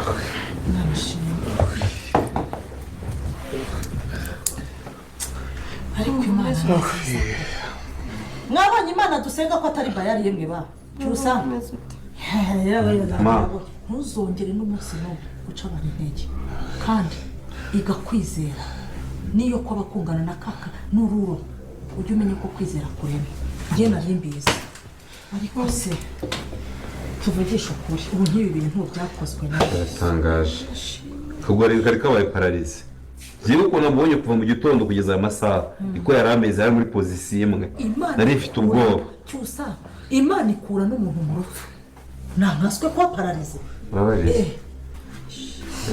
Imana ishimwe. Ariko Imana ni nziza. Mwabonye Imana dusenga ko atari bayari yemwe ba cyusa. Umeze ute? Ma. Ntuzongere n'umunsi n'umwe guca abantu intege, kandi iga kwizera. Niyo kwaba kungana na kaka n'ururo, ujye umenya ko kwizera kurema. Njye nari mbizi, ariko se tuvugishe ukuri, ubu nk'ibi bintu byakozwe nawe? Biratangaje, akaguru kari kabaye paralysé. Njyewe ukuntu mbonye kuva mu gitondo kugeza aya masaha, niko yari ameze, yari muri position imwe. Imana Nari mfite ubwoba. Cyusa, Imana ikura n'umuntu mu rupfu, ntankaswe kuba paralysé. Babarire.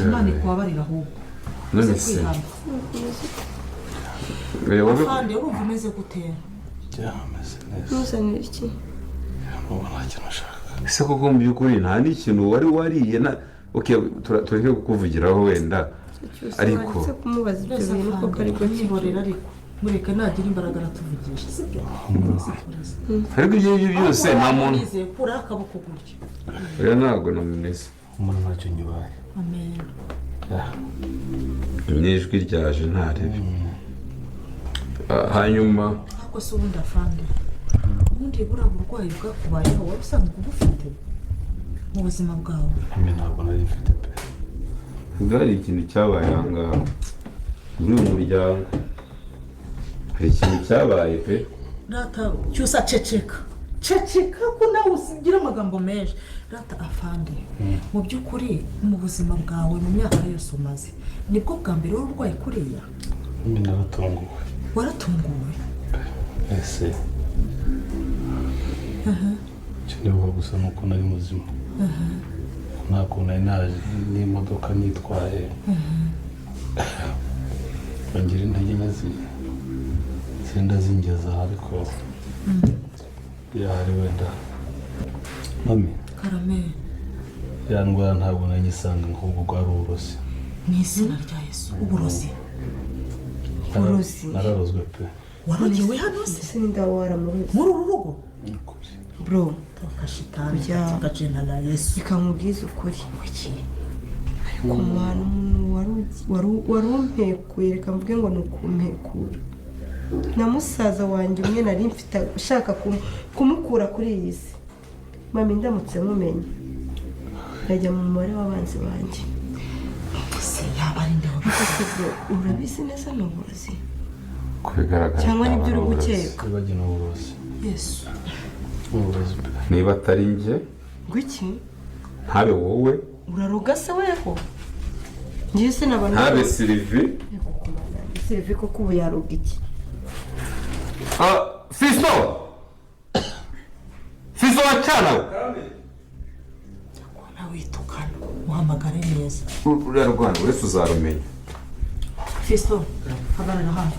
Imana ikubabarira ahubwo. None Uze se kwihamba. Wowe Kandi urumva umeze gute? Byameze neza. Ntuzanire iki? Ubu nta kintu nshaka. Ese koko mu by'ukuri nta n'ikintu wari wariye? Na okay, tureke kukuvugiraho wenda. Cyusa, Ariko waretse kumubaza ibyo bintu koko? Ariko mwihorera, ariko mureke nagira imbaraga aratuvugisha, sibyo? Ariko ibyo ngibyo byose nta muntu Nizeye, kuraho akaboko gutya. Oya, ntabwo namuneze. Umuntu ntacyo nyubaye. Amen. N'ijwi ryaje ntarebe. Ah, hanyuma Ariko se ubundi afande, ubundi buriya burwayi bwakubayeho wari usanzwe ubufite mu buzima bwawe? Mwe ntabwo nari mfite pe. Ubwo hari ikintu cyabaye aha ngaha muri uyu muryango, hari ikintu cyabaye pe. Rata Cyusa, ceceka, ceceka ko nawe usigira amagambo menshi. Rata afande, mu by'ukuri mu buzima bwawe, mu myaka yose umaze, nibwo bwa mbere wari urwaye kuriya? Mwe naratunguwe. Waratunguwe? Ese icyo nibuka gusa ni uko nari muzima, nta kuntu nari naje n'imodoka nitwaye ngira intege nke zenda zingeza, ariko yahari wenda mami. Karame. Ya ndwara ntabwo nari nyisanga, ahubwo bwari uburozi. Mu izina rya Yesu, uburozi? Uburozi? Nararozwe pe. Warogewe hano se? Ese ninde waba waramuroze? Muri uru rugo? Ni ukuri. Bro. Toka shitani. Ujya- Katika jina la Yesu. Reka nkubwize ukuri. Kuki? Ariko mwana, umuntu wari umpekuye, reka mvuge ngo ni ukumpekura, na musaza wanjye umwe nari mfite ushaka kumukura kuri iyi si. Mami, ndamutse mumenye ndajya mu mubare w'abanzi banjye. Se yaba ari nde Ariko se bro, urabizi neza ni uburozi? Ku bigaragara Cyangwa nibyo uri byaba ari uburozi. gukeka? Wibagiwe, ni uburozi. Yesu! Ni uburozi pe. Niba atari njye, Ngo iki? ntabe wowe. Uraroga se weho? Ngewe se naba Ntabe Sirivi. Sirivi koko ubu yaroga iki? Ah, Fisto, Fisto, wacana we. Nawe witukana, muhamagare neza. Uriya rwana uretse uzarumenya. Fiston, hagarara hano.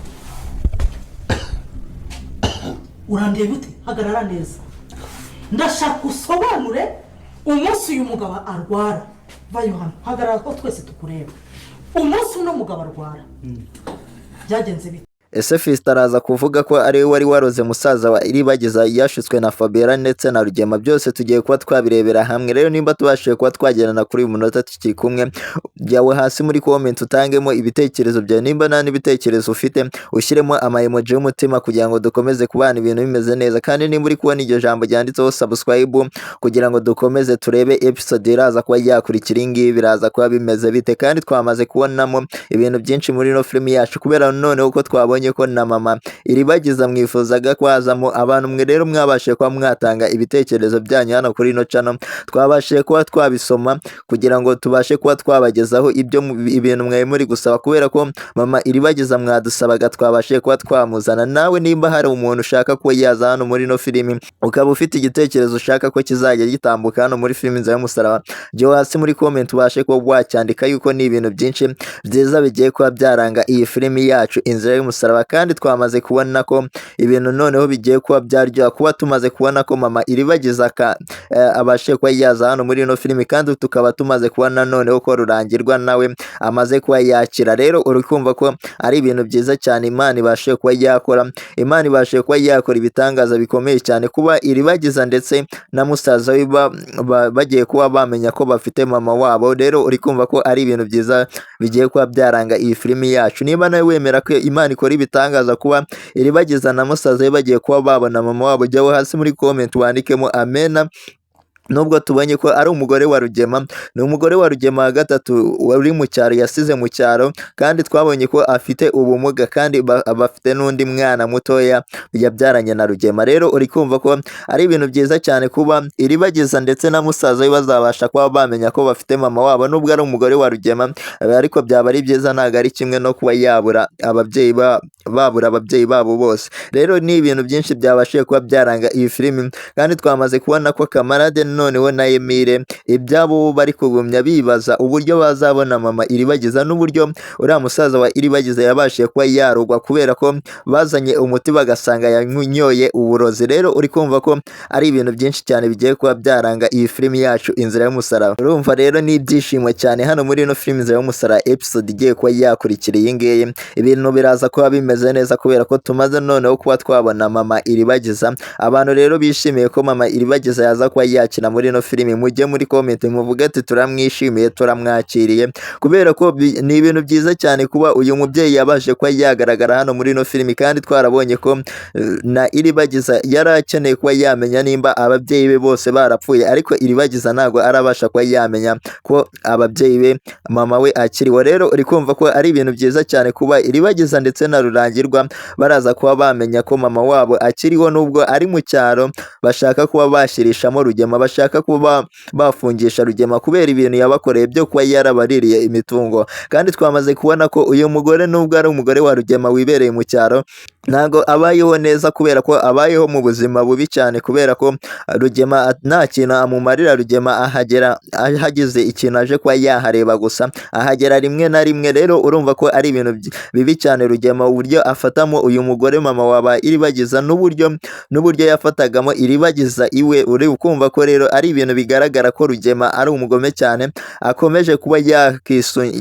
Urandeba ute? Hagarara neza. Ndashaka usobanure umunsi uyu mugabo arwara. Vayo hano, hagarara ko twese tukureba. Umunsi uno mugabo arwara byagenze bite? Ese Fiston araza kuvuga ko ari we wari waroze musaza wa Iribagiza yashutswe na Fabiola ndetse na Rugema? Byose tugiye kuba twabirebera hamwe. Rero nimba tubashije kuba twagerana kuri uyu munota tukiri kumwe, jyawe hasi muri comment utangemo ibitekerezo byawe. Nimba nta n'ibitekerezo ufite, ushyiremo ama emoji y'umutima kugira ngo dukomeze kubana ibintu bimeze neza. Kandi nimba uri kubona iryo jambo ryanditseho subscribe, kugira ngo dukomeze turebe episode iraza kuba yakurikira iyi ngiyi, biraza kuba bimeze bite? Kandi twamaze kubonamo ibintu byinshi muri ino filimi yacu, kubera noneho ko twabonye ko na mama Iribagiza mwifuzaga kwazamo. Abantu mwe rero mwabashije kuba mwatanga ibitekerezo byanyu hano kuri ino channel, twabashije kuba twabisoma kugira ngo tubashe kuba twabagezaho ibyo ibintu mwari muri gusaba. Kubera ko mama Iribagiza mwadusabaga, twabashije kuba twamuzana. Nawe nimba hari umuntu ushaka ko yaza hano muri ino filimi, ukaba ufite igitekerezo ushaka ko kizajya gitambuka hano muri filimi Inzira y'Umusaraba, jya hasi muri comment ubashe kuba wacyandika, yuko ni ibintu byinshi byiza bigiye kuba byaranga iyi filimi yacu Inzira y'Umusaraba. y'umusaraba. Kandi twamaze kubona ko ibintu noneho bigiye kuba byaryoha, kuba tumaze kubona ko mama Iribagiza abashe kuba yaza hano muri ino filimi, kandi tukaba tumaze kubona noneho ko Rurangirwa nawe amaze kuba yakira. Rero uri kumva ko ari ibintu byiza cyane Imana ibashe kuba yakora, Imana ibashe kuba yakora ibitangaza bikomeye cyane, kuba Iribagiza ndetse na musaza we bagiye kuba bamenya ko bafite mama wabo. Rero uri kumva ko ari ibintu byiza bigiye kuba byaranga iyi filimi yacu. Niba nawe wemera ko Imana ikora ibitangaza, kuba Iribagiza na musaza we bagiye kuba babona mama wabo, jyaho hasi muri comment wandikemo amena. Nubwo tubonye ko ari umugore wa Rugema, ni umugore wa Rugema wa gatatu wari mu cyaro, yasize mu cyaro, kandi twabonye ko afite ubumuga, kandi bafite n'undi mwana mutoya yabyaranye na Rugema. Rero uri kumva ko ari ibintu byiza cyane kuba Iribagiza ndetse na musaza we bazabasha kuba bamenya ko bafite mama wabo, nubwo ari umugore wa Rugema, ariko byaba ari byiza, ntabwo ari kimwe no kuba yabura ababyeyi babura ababyeyi babo bose. Rero ni ibintu byinshi byabashije kuba byaranga iyi filimi, kandi twamaze kubona ko Kamarade noneho na Emile ibyabo bari kugumya bibaza uburyo bazabona mama Iribagiza, n'uburyo uriya musaza wa Iribagiza yabashije kuba yarogwa, kubera ko bazanye umuti bagasanga yanyoye uburozi. Rero uri kumva ko ari ibintu byinshi cyane bigiye kuba byaranga iyi filimi yacu Inzira y'Umusaraba. Urumva rero ni ibyishimo cyane hano muri ino filimi Inzira y'Umusaraba episode igiye kuba yakurikira iyi ngiyi, ibintu biraza kuba bimeze neza kubera ko tumaze noneho kuba twabona mama Iribagiza. Abantu rero bishimiye ko mama Iribagiza yaza kuba yakina muri ino filimi, mujye muri comment muvuge ati turamwishimiye, turamwakiriye, kubera ko ni ibintu byiza cyane kuba uyu mubyeyi yabashe kuba yagaragara hano muri ino filimi. Kandi twarabonye ko na Iribagiza yari akeneye kuba yamenya nimba ababyeyi be bose barapfuye, ariko Iribagiza ntabwo arabasha kuba yamenya ko ababyeyi be, mama we akiriho. Rero uri kumva ko ari ibintu byiza cyane kuba Iribagiza ndetse na Rurangirwa baraza kuba bamenya ko mama wabo akiriho, nubwo ari mu cyaro bashaka kuba bashyirishamo Rugema, bashaka kuba bafungisha Rugema kubera ibintu yabakoreye byo kuba yarabaririye imitungo. Kandi twamaze kubona ko uyu mugore, nubwo ari umugore wa Rugema wibereye mu cyaro, ntabwo abayeho neza, kubera ko abayeho mu buzima bubi cyane, kubera ko Rugema nta kintu amumarira. Rugema ahagera hagize ikintu aje kuba yahareba gusa, ahagera rimwe na rimwe. Rero urumva ko ari ibintu bibi cyane Rugema uburyo afatamo uyu mugore mama waba Iribagiza, n'uburyo yafatagamo Iribagiza iwe. Uri kumva ko rero ari ibintu bigaragara ko Rugema ari umugome cyane, akomeje kuba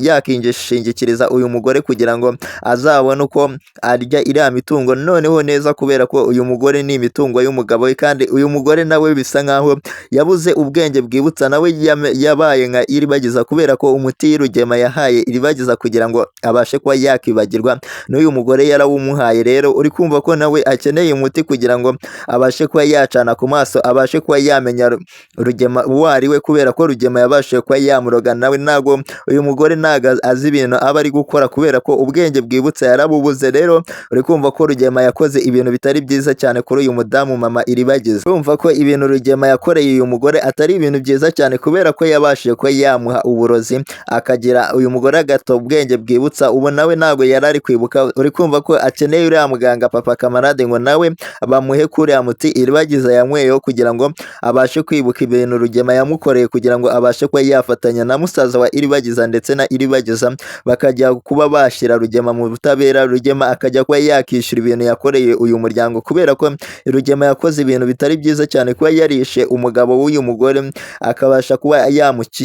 yakishingikiriza uyu mugore kugira ngo azabone uko arya iriya mitungo noneho neza, kubera ko uyu mugore ni imitungo y'umugabo we. Kandi uyu mugore nawe bisa nkaho yabuze ubwenge bwibutsa, nawe yabaye nka Iribagiza, kubera ko umuti Rugema yahaye Iribagiza kugira ngo abashe kuba yakibagirwa, n'uyu mugore yarawumuhaye. Rero uri kumva ko nawe akeneye umuti kugira ngo abashe kuba yacana ku maso, abashe kuba yamenya Rugema uwo ari we, kubera ko Rugema yabashije kuba yamuroga. Nawe ntabwo uyu mugore ntabwo azi ibintu aba ari gukora, kubera ko ubwenge bwibutsa yarabubuze. Rero uri kumva ko Rugema yakoze ibintu bitari byiza cyane kuri uyu mudamu mama Iribagiza. Urumva ko ibintu Rugema yakoreye uyu mugore atari ibintu byiza cyane, kubera ko yabashije kuba yamuha uburozi akagira uyu mugore agata ubwenge bwibutsa. Ubu nawe ntabwo yari ari kwibuka. Uri kumva ko akeneye uriya muganga papa Kamarade ngo nawe bamuhe kuriya muti Iribagiza yanyweyeho, kugira ngo abashe kwibuka ibintu Rugema yamukoreye, kugira ngo abashe kuba yafatanya na musaza wa Iribagiza ndetse na Iribagiza, bakajya kuba bashyira Rugema mu butabera, Rugema akajya kuba yakishyura ibintu yakoreye uyu muryango, kubera ko Rugema yakoze ibintu bitari byiza cyane, kuba yarishe umugabo w'uyu mugore akabasha kuba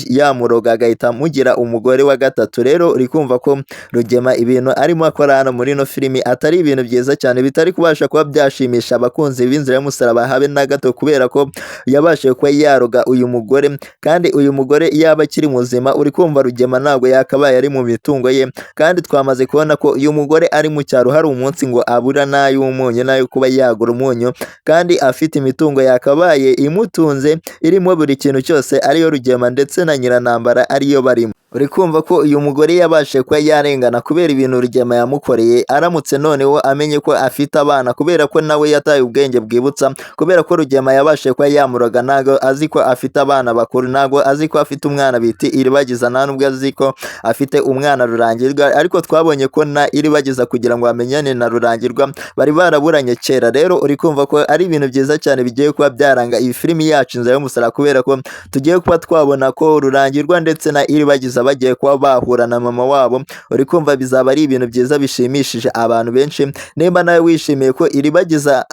yamuroga agahita amugira umugore wa gatatu. Rero uri kumva ko Rugema ibintu arimo akora hano muri ino filimi atari ibintu byiza cyane, bitari kubasha kuba byashimisha abakunzi b'Inzira y'Umusaraba habe na gato, kubera ko yabashije kuba yaroga uyu mugore. Kandi uyu mugore yaba akiri muzima, uri kumva Rugema ntabwo yakabaye ari mu mitungo ye. Kandi twamaze kubona ko uyu mugore ari mu cyaro, hari umunsi ngo abura n'ay'umunyu n'ayo kuba yagura umunyu, kandi afite imitungo yakabaye imutunze irimo buri kintu cyose, ariyo Rugema ndetse na Nyirantambara ariyo barimo. Uri kumva ko uyu mugore yabashije kuba yarengana kubera ibintu Rugema yamukoreye. Aramutse noneho amenye ko afite abana, kubera ko nawe yataye ubwenge bwibutsa, kubera ko Rugema yabashije kuba yamuroga, ntabwo azi ko afite abana bakuru, ntabwo azi ko afite umwana bita Iribagiza, nta nubwo azi ko afite umwana Rurangirwa. Ariko twabonye ko na Iribagiza kugira ngo bamenyane na Rurangirwa bari baraburanye kera. Rero uri kumva ko ari ibintu byiza cyane bigiye kuba byaranga iyi filimi yacu Inzira y'Umusaraba, kubera ko tugiye kuba twabona ko Rurangirwa ndetse na Iribagiza Iribagiza bagiye kuba bahura na mama wabo. Uri kumva bizaba ari ibintu byiza bishimishije abantu benshi. Nimba nawe wishimiye ko Iribagiza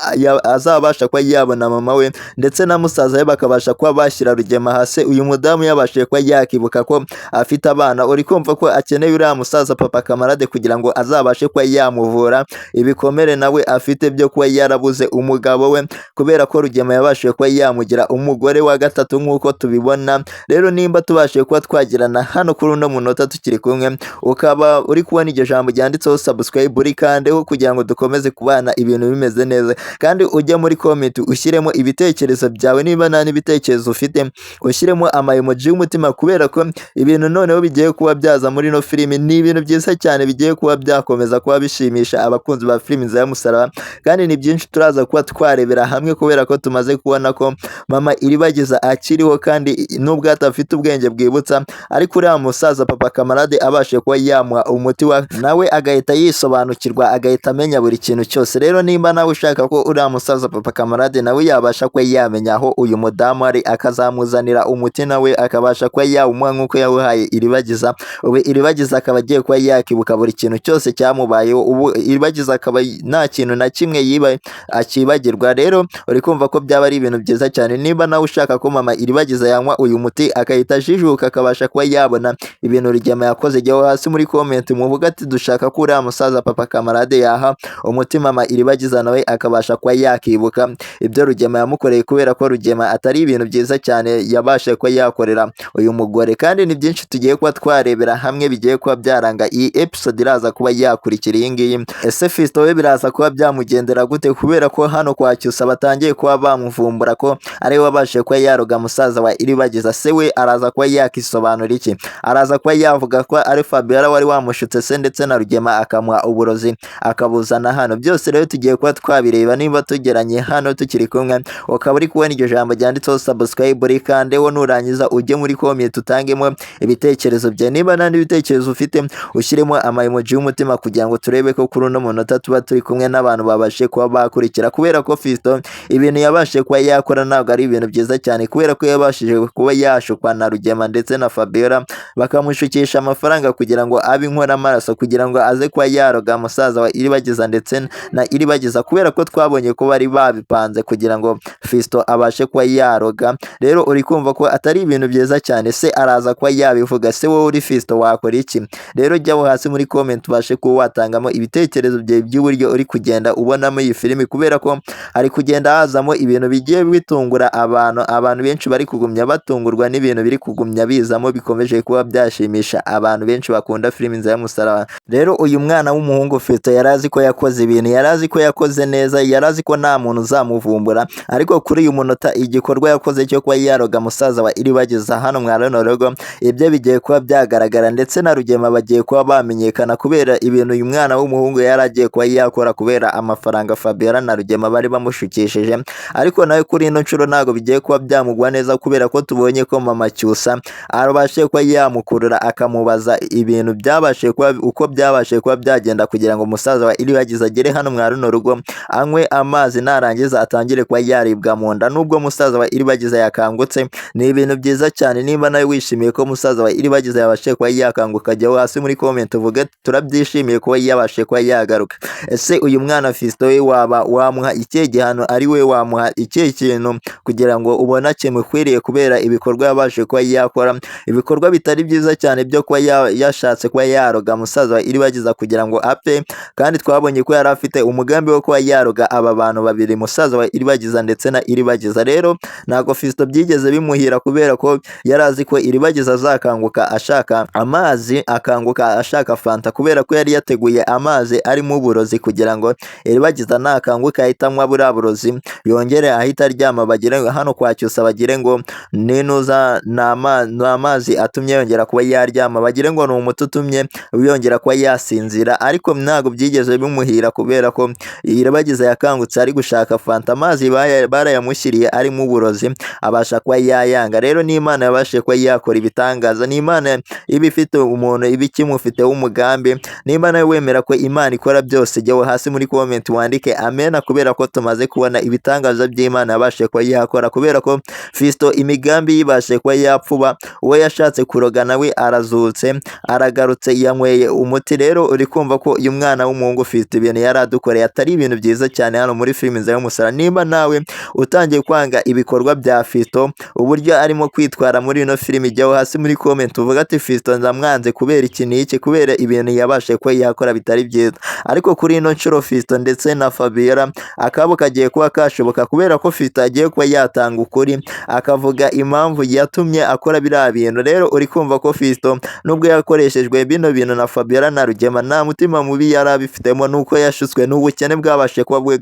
azabasha kuba yabona mama we ndetse na musaza we bakabasha kuba bashyira Rugema hasi, uyu mudamu yabashije kuba yakibuka ko afite abana. Uri kumva ko akeneye uriya musaza Papa Kamarade kugira ngo azabashe kuba yamuvura ibikomere nawe afite byo kuba yarabuze umugabo we, kubera ko Rugema yabashije kuba yamugira umugore wa gatatu nk'uko tubibona. Rero nimba tubashije kuba twagirana hano kuri uno munota tukiri kumwe, ukaba uri kubona iryo jambo ryanditseho subscribe, urikandeho kugira ngo dukomeze kubana ibintu bimeze neza, kandi ujye muri comment ushyiremo ibitekerezo byawe. Niba nta n'ibitekerezo ufite, ushyiremo ama emoji y'umutima, kubera ko ibintu noneho bigiye kuba byaza muri ino filimi ni ibintu byiza cyane bigiye kuba byakomeza kuba bishimisha abakunzi ba filimi Inzira y'Umusaraba. Kandi ni byinshi turaza kuba twarebera hamwe, kubera ko tumaze kubona ko mama Iribagiza akiriho, kandi nubwo atafite ubwenge bwibutsa, ariko uriya musaza Papa Kamarade abashije kuba yamuha umuti wa nawe agahita yisobanukirwa, agahita amenya buri kintu cyose. Rero nimba nawe ushaka ko uriya musaza Papa Kamarade nawe yabasha kuba yamenya aho uyu mudamu ari, akazamuzanira umuti nawe akabasha kuba yawumuha nk'uko yawuhaye Iribagiza, ubu Iribagiza akaba agiye kuba yakibuka buri kintu cyose cyamubayeho. Ubu Iribagiza akaba nta kintu na kimwe yiba akibagirwa. Rero uri kumva ko byaba ari ibintu byiza cyane. Niba nawe ushaka ko mama Iribagiza yanywa uyu muti agahita ajijuka akabasha kuba yabona ibintu Rugema yakoze, jya hasi muri comment muvuga ati dushaka ko uriya musaza Papa Kamarade yaha umuti mama Iribagiza nawe akabasha kuba yakibuka ibyo Rugema yamukoreye, kubera ko Rugema atari ibintu byiza cyane yabashe kuba yakorera uyu mugore. Kandi ni byinshi tugiye kuba twarebera hamwe bigiye kuba byaranga iyi episode iraza kuba yakurikira iyi ngiyi. Ese Fiston we biraza kuba byamugendera gute, kubera ko hano kwa Cyusa batangiye kuba bamuvumbura ko ari we wabashije kuba yaroga musaza wa Iribagiza? Se we araza kuba yakisobanura iki? Araza kuba yavuga ko ari Fabiola wari wamushutse se ndetse na Rugema akamuha uburozi akabuzana hano? Byose rero tugiye kuba twabireba niba tugeranye hano tukiri kumwe. Ukaba uri kubona iryo jambo ryanditseho subscribe, rikandeho, nurangiza ujye muri comment utangemo ibitekerezo byawe. Niba nta n'ibitekerezo ufite, ushyiremo ama emoji y'umutima kugira ngo turebe ko kuri uno munota tuba turi kumwe n'abantu babashe kuba bakurikira, kubera ko Fiston ibintu yabashije kuba yakora ntabwo ari ibintu byiza cyane, kubera ko yabashije kuba yashukwa na Rugema ndetse na Fabiola, bakamushukisha amafaranga kugira ngo abe inkoramaraso, kugira ngo aze kuba yaroga musaza wa Iribagiza ndetse na Iribagiza, kubera ko twabonye ko bari babipanze kugira ngo Fiston abashe kuba yaroga. Rero uri kumva ko atari ibintu byiza cyane. Se araza kuba yabivuga? Se wowe uri Fiston wakora iki? Rero jyaho hasi muri comment ubashe kuba watangamo ibitekerezo byawe by'uburyo uri kugenda ubonamo iyi filimi, kubera ko hari kugenda hazamo ibintu bigiye bitungura abantu. Abantu benshi bari kugumya batungurwa n'ibintu biri kugumya bizamo, bikomeje kuba byashimisha abantu benshi bakunda filimi Inzira y'Umusaraba. Rero uyu mwana w'umuhungu Fiston yari azi ko yakoze ibintu, yari azi ko yakoze neza, yari azi ko nta muntu uzamuvumbura, ariko kuri uyu munota igikorwa yakoze cyo kuba yaroga musaza wa Iribagiza hano mwa runo rugo, ibyo bigiye kuba byagaragara, ndetse na Rugema bagiye kuba bamenyekana kubera ibintu uyu mwana w'umuhungu yari agiye kuba yakora kubera amafaranga Fabiola na Rugema bari bamushukishije. Ariko nawe kuri ino nshuro ntabwo bigiye kuba byamugwa neza, kubera ko tubonye ko mama Cyusa arabashe kuba yamukurura akamubaza ibintu byabashije kuba uko byabashije kuba byagenda kugira ngo umusaza wa Iribagiza agere hano mwa runo rugo, anywe amazi, narangiza atangire kuba yaribwa mu nda nubwo musaza wa Iribagiza yakangutse. Ni ibintu byiza cyane. Niba nawe wishimiye ko musaza wa Iribagiza yabashije kuba yakanguka, jya hasi muri comment uvuge turabyishimiye kuba yabashije kuba yagaruka. Ese uyu mwana Fiston we waba wamuha ikihe gihano? Ari we wamuha ikihe kintu kugira ngo ubone kimukwiriye, kubera ibikorwa yabashije kuba yakora, ibikorwa bitari byiza cyane byo kuba yashatse kuba yaroga musaza wa Iribagiza kugira ngo apfe? Kandi twabonye ko yari afite umugambi wo kuba yaroga aba bantu babiri, musaza wa Iribagiza ndetse na Iribagiza. Rero ntabwo Fiston byigeze bimuhira, kubera ko yari azi ko Iribagiza azakanguka ashaka amazi, akanguka ashaka fanta, kubera ko yari yateguye amazi arimo uburozi kugira ngo Iribagiza nakanguka ahita anywa buriya burozi, yongere ahita aryama, bagire hano kwa Cyusa bagire ngo ninuza ni amazi atumye yongera kuba yaryama, bagire ngo ni umuti utumye yongera kuba yasinzira. Ariko ntabwo byigeze bimuhira, kubera ko Iribagiza yakangutse ari gushaka fanta, amazi barayamushyiriye arimo uburozi, abasha kuba yayanga. Rero n'Imana yabashije kuba yakora ibitangaza, n'Imana iba ifite umuntu iba ikimufiteho umugambi. Nimba nawe wemera ko Imana ikora byose, jya hasi muri comment wandike amena, kubera ko tumaze kubona ibitangaza by'Imana yabashije kuba yakora, kubera ko Fiston imigambi yibashije kuba yapfuba, uwo yashatse kuroga. yapfaga nawe arazutse, aragarutse, yanyweye umuti. Rero uri kumva ko uyu mwana w'umuhungu ufite ibintu yari adukoreye atari ibintu byiza cyane hano muri filime Inzira y'Umusaraba. Nimba nawe utangiye kwanga ibikorwa bya Fiston, uburyo arimo kwitwara muri ino filime, ijyaho hasi muri comment uvuga ati Fiston ndamwanze kubera iki n'iki, kubera ibintu yabashe ko yakora bitari byiza. Ariko kuri ino nshuro Fiston ndetse na Fabiola akabo kagiye kuba kashoboka, kubera ko Fiston agiye kuba yatanga ukuri akavuga impamvu yatumye akora biriya bintu. Rero uri kumva ko Fiston nubwo yakoreshejwe bino bintu na Fabiola na Rugema, nta mutima mubi yari abifitemo, nuko yashutswe n'ubukene bwabashe kuba bwe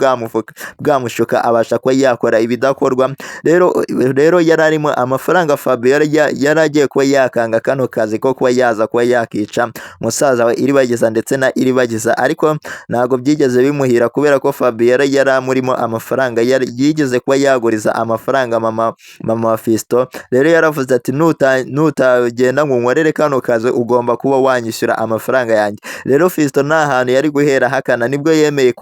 bwamushuka abasha kuba yakora ibidakorwa. Rero yari arimo amafaranga Fabiola yari agiye kuba yakanga kano kazi ko kuba yaza kuba yakica musaza we Iribagiza ndetse na Iribagiza, ariko ntabwo byigeze bimuhira kubera ko Fabiola yari amurimo amafaranga, yigeze kuba yaguriza amafaranga mama wa Fiston. Rero yaravuze ati nutagenda ngo unkorere kano kazi ugomba kuba wanyishyura amafaranga yanjye. Rero Fiston nta hantu yari guhera hakana, nibwo yemeye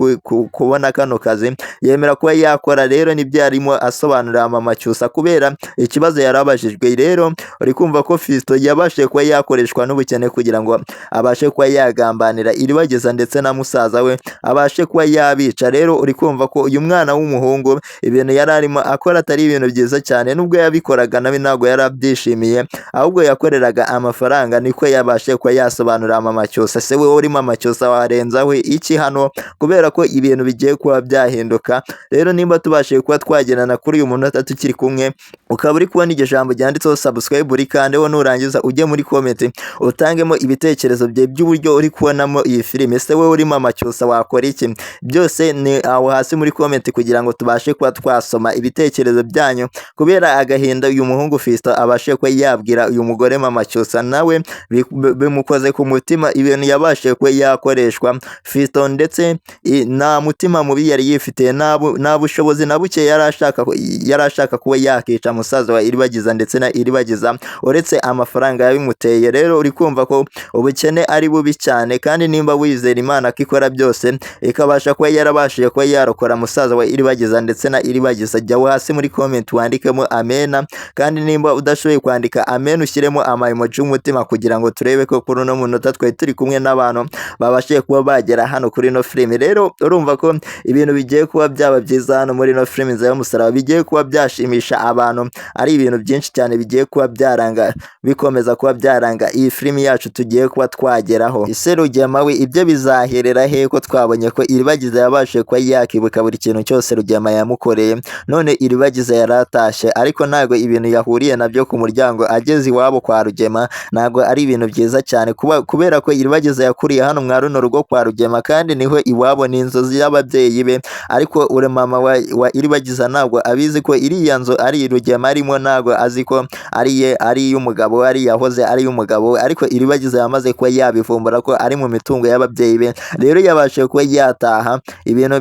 kubona kano kazi, yemera kuba yakora. Rero nibyo yarimo asobanurira mama Cyusa kubera ikibazo yarabajijwe. Rero uri kumva ko Fiston yabashije kuba yakoreshwa n'ubukene kugira ngo abashe kuba yagambanira Iribagiza ndetse na musaza we, abashe kuba yabica. Rero uri kumva ko uyu mwana w'umuhungu ibintu yari arimo akora atari ibintu byiza cyane, nubwo yabikoraga nawe ntabwo yari abyishimiye, ahubwo yakoreraga amafaranga. Niko yabashe kuba yasobanurira mama Cyusa. Se wowe uri mama Cyusa warenzaho iki hano, kubera ko ibintu bigiye kuba byahinduka. Rero nimba tubashije kuba twagendana kuri uyu munota tukiri kumwe, ukaba uri kubona iryo jambo ryanditseho subscribe, urikandeho, nurangiza ujye muri comment utangemo ibitekerezo bye by'uburyo uri kubonamo iyi filime. Ese wowe uri mama Cyusa wakora iki? Byose ni aho hasi muri comment kugira ngo tubashe kuba twasoma ibitekerezo byanyu, kubera agahinda uyu muhungu Fiston abashe kuba yabwira uyu mugore mama Cyusa, nawe bimukoze ku mutima ibintu yabashije kuba yakoreshwa Fiston, ndetse nta mutima mubi yari yifitiye, nta bushobozi na buke yari ashaka kuba yakica musaza wa Iribagiza ndetse na Iribagiza, uretse amafaranga yabimuteye. Rero uri kumva ko ubukene ari bubi cyane, kandi nimba wizera Imana ko ikora byose ikabasha kuba yarabashije kuba yarokora musaza wa Iribagiza ndetse na Iribagiza, jya hasi muri comment wandikemo amena. Kandi nimba udashoboye kwandika amena, ushyiremo ama emoji y'umutima kugira ngo turebe ko kuri uno munota twari turi kumwe n'abantu babashije kuba bagera hano kuri ino filime. Rero urumva ko ibintu bigiye kuba byaba byiza hano muri ino filime Inzira y'Umusaraba, bigiye kuba byashimisha abantu, ari ibintu byinshi cyane bigiye kuba byaranga, bikomeza kuba byaranga iyi filime yacu tugiye kuba twageraho. Ese Rugema we ibyo bizaherera he, ko twabonye ko Iribagiza yabashije kuba yakibuka buri kintu cyose Rugema yamukoreye? None Iribagiza yaratashye, ariko ntabwo ibintu yahuriye nabyo ku muryango ageze iwabo kwa Rugema ntabwo ari ibintu byiza cyane, kubera ko Iribagiza yakuriye hano mwa runo rugo kwa Rugema, kandi niho iwabo, ni inzozi y'ababyeyi be. Ariko uri mama wa Iribagiza ntabwo abizi ko iriya nzu ari Rugema arimo, ntabwo azi ko ari ye, ari iy'umugabo we, ari yahoze ari iy'umugabo we. Ariko Iribagiza yamaze kuba yabivumbura ko ari mu mitungo y'ababyeyi be. Rero yabashije kuba yataha, ibintu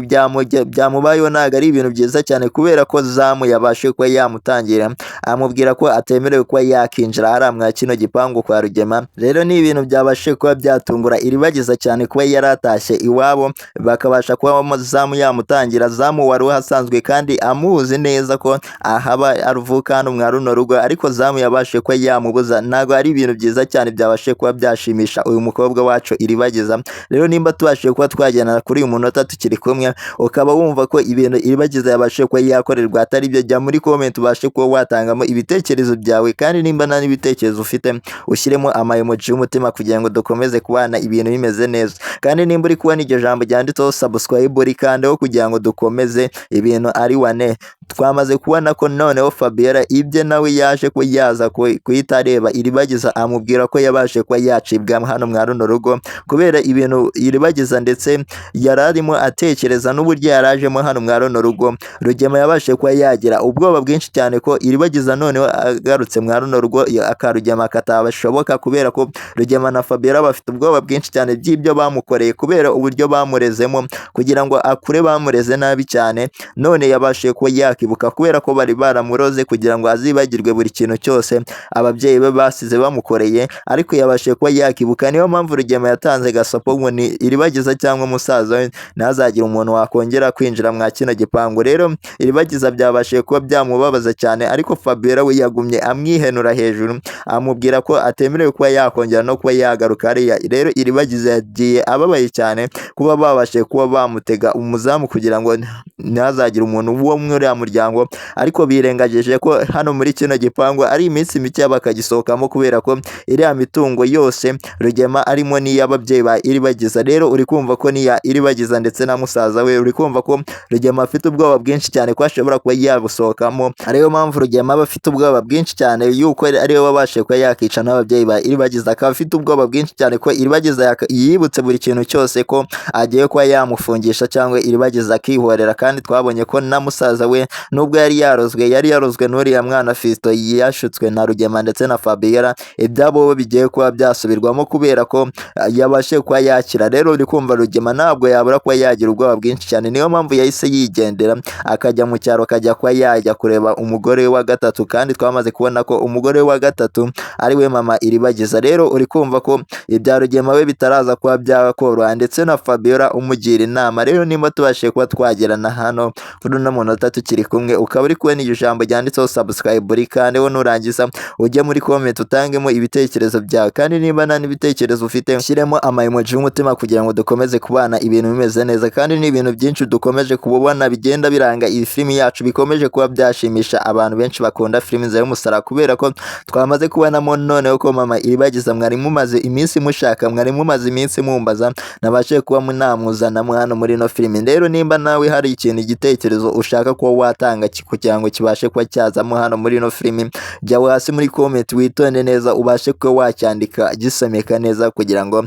byamubayeho ntabwo ari ibintu byiza cyane, kubera ko Zamu yabashije kuba yamutangira amubwira ko atemerewe kuba yakinjira hariya mwa kino gipangu kwa Rugema. Rero ni ibintu byabashije kuba byatungura Iribagiza cyane kuba yaratashye iwabo bakabasha kuba Zamu yamutangira. Zamu wari uhasanzwe kandi amuzi neza ko ahaba aruvuka hano mwa runo rugo, ariko Zamu yabashije kuba yamubuza. Ntabwo ari ibintu byiza cyane byabashije kuba byashimisha uyu mukobwa wacu Iribagiza. Rero nimba tubashije kuba twagendana kuri uyu munota tukiri kumwe, ukaba wumva ko ibintu Iribagiza yabashije kuba yakorerwa atari byo, jya muri comment ubashe kuba watangamo ibitekerezo byawe. Kandi nimba nta n'ibitekerezo ufite, ushyiremo ama emoji y'umutima kugira ngo dukomeze kubana ibintu bimeze neza. Kandi nimba uri kubona iryo jambo ryanditseho subscribe, rikandeho kugira ngo dukomeze ibintu ari wane. Twamaze kubona ko noneho Fabiola ibye nawe yaje kuba yaza kuhita areba Iribagiza, amubwira ko yabashe kuba yacibwa hano mwa runo rugo kubera ibintu Iribagiza ndetse yari arimo atekereza n'uburyo yarajemo hano mwa runo rugo. Rugema yabashe kuba yagira ubwoba bwinshi cyane ko Iribagiza noneho agarutse mwa runo rugo akarugema katabashoboka, kubera ko Rugema na Fabiola bafite ubwoba bwinshi cyane by'ibyo bamukoreye, kubera uburyo bamurezemo kugira ngo akure, bamureze nabi cyane. None yabashije kuba yakibuka kubera ko bari baramuroze. hanze kugira ngo azibagirwe buri kintu cyose ababyeyi be basize bamukoreye, ariko yabashije kuba yakibuka. Niyo mpamvu Rugema yatanze gasopo ngo ni Iribagiza cyangwa musaza we ntazagire umuntu wakongera kwinjira mwa kino gipangu. Rero Iribagiza byabashije kuba byamubabaza cyane, ariko Fabiola we yagumye amwihenura hejuru, amubwira ko atemerewe kuba yakongera no kuba yagaruka hariya. Rero Iribagiza yagiye ababaye cyane kuba babashije kuba bamutega umuzamu kugira ngo ntazagire umuntu wo muri uriya muryango, ariko birengagije ko hano muri kino gipangu ari iminsi mike bakagisohokamo, kubera ko iriya mitungo yose Rugema arimo n'iy'ababyeyi ba Iribagiza. Rero uri kumva ko n'iya Iribagiza ndetse na musaza we, uri kumva ko Rugema afite ubwoba bwinshi cyane ko ashobora kuba yabusohokamo. Ariyo mpamvu Rugema aba afite ubwoba bwinshi cyane yuko ariwe wabashije kuba yakica n'ababyeyi ba Iribagiza, akaba afite ubwoba bwinshi cyane ko Iribagiza yibutse buri kintu cyose ko agiye kuba yamufungisha cyangwa Iribagiza akihorera. Kandi twabonye ko na musaza we nubwo yari yarozwe n'uriya mwana Fiston yashutswe na Rugema ndetse na Fabiola, ibyabo bo bigiye kuba byasubirwamo kubera ko yabashije kuba yakira. Rero uri kumva Rugema ntabwo yabura kuba yagira ubwoba bwinshi cyane, niyo mpamvu yahise yigendera akajya mu cyaro, akajya kuba yajya kureba umugore we wa gatatu. Kandi twamaze kubona ko umugore we wa gatatu ari we mama Iribagiza. Rero uri kumva ko ibya Rugema we bitaraza kuba byakoroha, ndetse na Fabiola umugira inama. Rero nimba tubashije kuba twagerana hano kuri uno munota tukiri kumwe, ukaba uri kubona iryo jambo ryanditseho subscribe, kandi wo nurangiza ujye muri comment utangemo ibitekerezo byawe. Kandi niba nta n'ibitekerezo ufite, ushyiremo ama emoji y'umutima kugira ngo dukomeze kubana ibintu bimeze neza. Kandi ni ibintu byinshi dukomeje kubona bigenda biranga iyi filimi yacu, bikomeje kuba byashimisha abantu benshi bakunda filimi y'umusaraba, kubera ko twamaze kubonamo noneho ko mama Iribagiza mwari mumaze iminsi mushaka, mwari mumaze iminsi mumbaza, nabashe kuba namuzanamo hano muri ino filimi. Rero nimba nawe hari ikintu, igitekerezo ushaka kuba watanga kugira ngo kibashe kuba cyazamo hano muri ino filimi, jya hasi muri comment witonde neza ubashe kuba wacyandika gisomeka neza, kugira ngo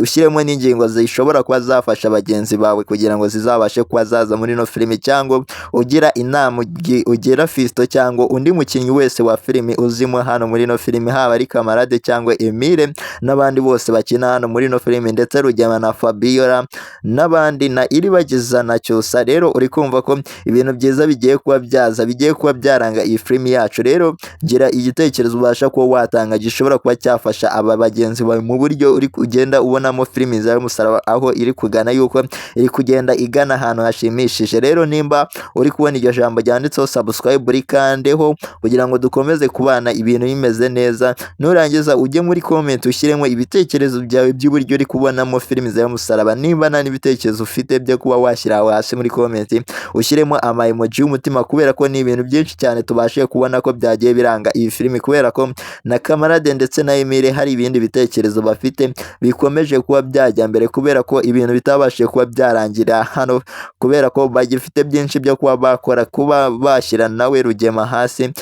ushyiremo n'ingingo zishobora kuba zafasha bagenzi bawe kugira ngo zizabashe kuba zaza muri ino filimi, cyangwa ugira inama ugira Fiston cyangwa undi mukinnyi wese wa filimi uzimo hano muri ino filimi, haba ari Kamarade cyangwa Emile n'abandi bose bakina hano muri ino filimi, ndetse Rugema na Fabiola n'abandi na Iribagiza na Cyusa. Rero uri kumva ko ibintu byiza bigiye kuba byaza, bigiye kuba byaranga iyi filimi yacu. Rero gira igitekerezo ubasha kuba watanga gishobora kuba cyafasha aba bagenzi bawe mu buryo uri kugenda ubonamo filimi y'umusaraba aho iri kugana, yuko iri kugenda igana ahantu hashimishije. Rero nimba uri kubona iryo jambo ryanditseho subscribe, rikandeho kugira ngo dukomeze kubana ibintu bimeze neza. Nurangiza ujye muri comment ushyiremo ibitekerezo byawe by'uburyo uri kubonamo filimi y'umusaraba. Nimba nta n'ibitekerezo ufite byo kuba washyira aho hasi muri comment, ushyiremo ama emoji y'umutima, kubera ko ni ibintu byinshi cyane tubashije kubona ko byagiye biranga iyi filimi, kubera ko na Kamarade ndetse na Emile hari ibindi bitekerezo bafite bikomeje kuba byajya mbere, kubera ko ibintu bitabashije kuba byarangira hano, kubera ko bagifite byinshi byo kuba bakora, kuba bashyira nawe Rugema hasi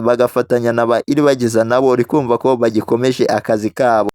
bagafatanya na ba Iribagiza, nabo uri kumva ko bagikomeje akazi kabo.